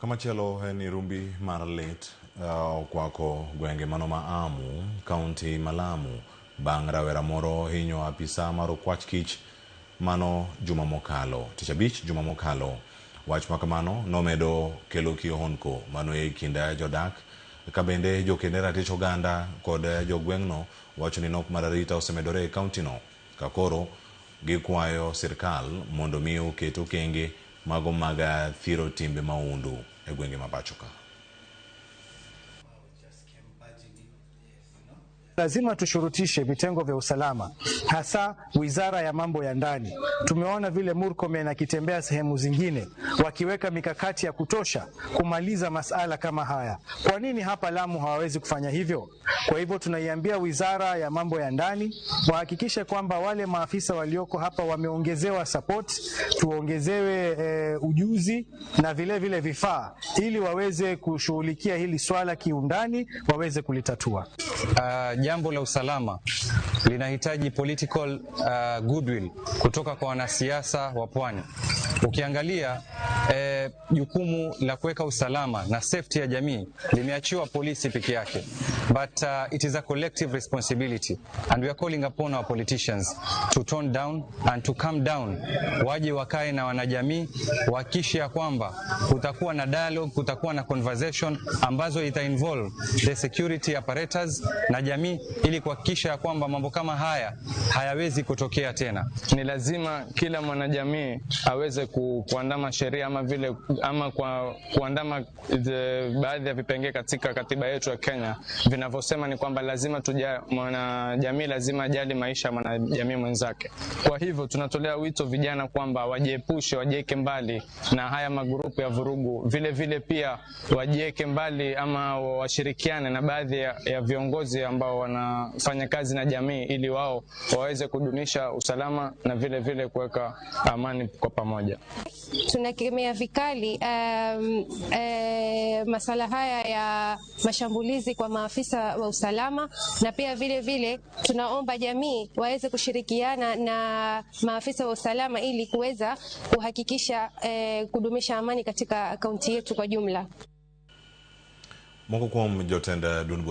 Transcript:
Kamachielo en ni rumbi mar lit okwako gwenge mano ma Amu, kaunti ma Lamu, bang' rawera moro hinyo apisa mar okwach kich mano juma mokalo. Tich abich juma mokalo. Wach makamano nomedo kelo kihondko mano e kind jodak ka bende jokede ratich oganda kod jogweng'no wacho ni nok mar arita osemedore e kauntino ka koro gikwayo sirkal mondo mi oket okenge mago mag thiro timbe maundu e gwenge ma pacho ka. Lazima tushurutishe vitengo vya usalama, hasa wizara ya mambo ya ndani. Tumeona vile Murkomen akitembea sehemu zingine wakiweka mikakati ya kutosha kumaliza masala kama haya. Kwa nini hapa Lamu hawawezi kufanya hivyo? Kwa hivyo tunaiambia wizara ya mambo ya ndani wahakikishe kwamba wale maafisa walioko hapa wameongezewa support, tuongezewe ujuzi na vile vile vifaa ili waweze kushughulikia hili swala kiundani, waweze kulitatua. Jambo la usalama linahitaji political goodwill kutoka kwa wanasiasa wa pwani. Ukiangalia jukumu la kuweka usalama na safety ya jamii limeachiwa polisi peke yake, but it is a collective responsibility and we are calling upon our politicians to tone down and to calm down, waje wakae na wanajamii wahakikishe ya kwamba kutakuwa na dialogue, kutakuwa na conversation ambazo ita involve the security apparatus na jamii ili kuhakikisha ya kwamba mambo kama haya hayawezi kutokea tena. Ni lazima kila mwanajamii aweze kuandama sheria ama vile ama kwa kuandama baadhi ya vipengee katika katiba yetu ya Kenya vinavyosema ni kwamba lazima mwanajamii lazima ajali maisha ya mwanajamii mwenzake. Kwa hivyo tunatolea wito vijana kwamba wajiepushe, wajieke mbali na haya magrupu ya vurugu. Vile vile pia wajieke mbali ama washirikiane na baadhi ya viongozi ambao wanafanya kazi na jamii ili wao waweze kudumisha usalama na vile vile kuweka amani kwa pamoja. Tunakemea vikali masala haya ya mashambulizi kwa maafisa wa usalama, na pia vile vile tunaomba jamii waweze kushirikiana na maafisa wa usalama ili kuweza kuhakikisha kudumisha amani katika kaunti yetu kwa jumla. Moko kuom jotend duond bura.